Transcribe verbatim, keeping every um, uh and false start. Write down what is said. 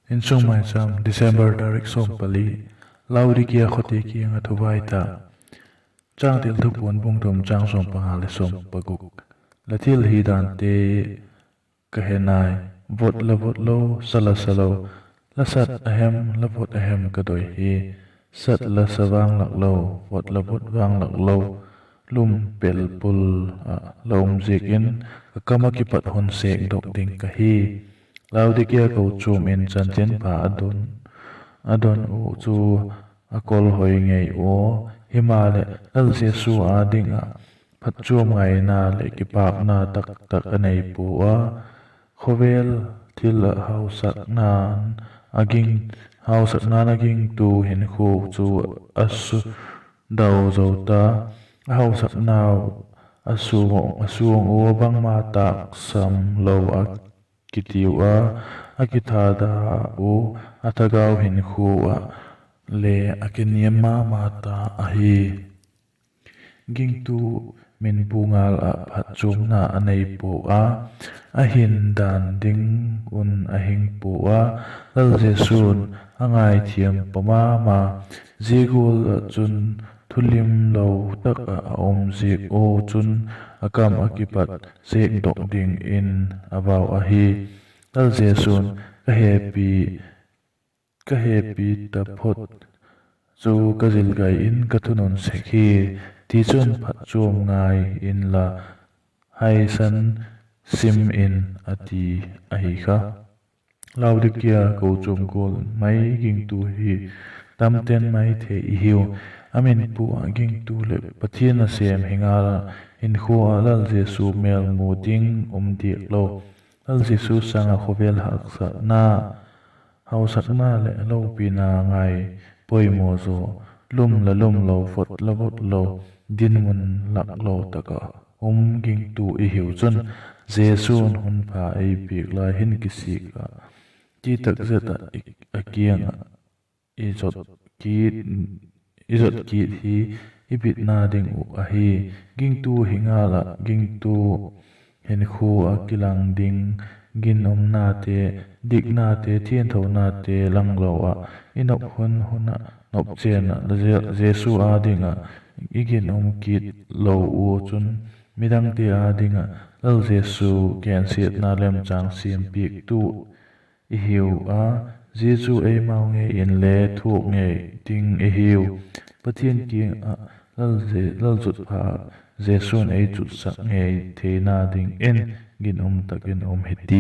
Insung Maicham, December tarik sawm pali. Laodikia khawte kiang ah thuvai tak. Changtel: Thupuan bung thum, chang sawm panga leh sawm paguk. La thil hi dante ka he nai, vot la vot lo, sa la sa lo, la sat a hem, la vot a hem ka doi hi. Sat la sa vang lak lo, vot la vot vang lak lo, lum pel pul ah la um ziak in, ka kam ah kipat hun sêkdok ding ka hi. Laodikia kochuam in chanchinpha a don, a don uh chu a kol hoi ngei ua, himaleh Lal Jesu â ding ah phatchuam ngaina leh kipâkna taktak a nei pua a. Khawvel thil ah hausakna'n a ging, hausakna'n a gingtu hinkhua chu a su dau zo ta, a hausaknau a suang, a suang ua bangma tâksam lo a kitiu a, a kithada u, a thagau hinkhua ah le a kiniam ma ma ta ahi. Gingtu min bu ngal ah phatchuamna a nei pua a, a hin dan ding un a hing pua a, Lal Jesu'n a ngaithiam pa ma ma. Zia gual ah chun thulimlo tak ah a um ziak ua chun a kam ah kipat sêkdok dingin a vau ahi. Lal Jesu'n, Ka hepi, ka hepi taphot chu ka zil gai in ka thunun sek hi, tichun phatchuam ngai inla, haisan sim in, a ti ahi kha. Laodikia kochuam gual mai gingtu hi tamten mai thei i hiu. A min pu ah gingtu leh Pathian nasêm hi ngal ah, hinkhua ah Lal Jesu mêl mu ding um diak lo, Lal Jesu sâng ah khawvel haksatna, hausakna leh lopina ngai poimaw zaw, lum la lum lo, vot la vot lo, dinmun lak lo tak ah um gingtu i hiu chun, Jesu'n hun pha ei piak lai hin kisik ah, ti tak zet ah i, a kiang ah i zot kit, i zot kit hi i bitna ding uh ahi. Gingtu hi ngal ah gingtu hinkhua ah kilang ding ginumnate, diknate, thianthonate lang lo ah, i nop hun hun ah nop chen ah Je-, Jesu â ding ah i ginum kit lo ua chun, midangte â ding ah Lal Jesu gensiatna lemchâng siam piaktu i hiu a, zia chu eimau ngei inle thuak ngei ding i hiu. Pathian kiang ah Lal Je-, Lal chutpha Jesu'n ei chutsak ngei theina dingin ginum tak in um hi ti.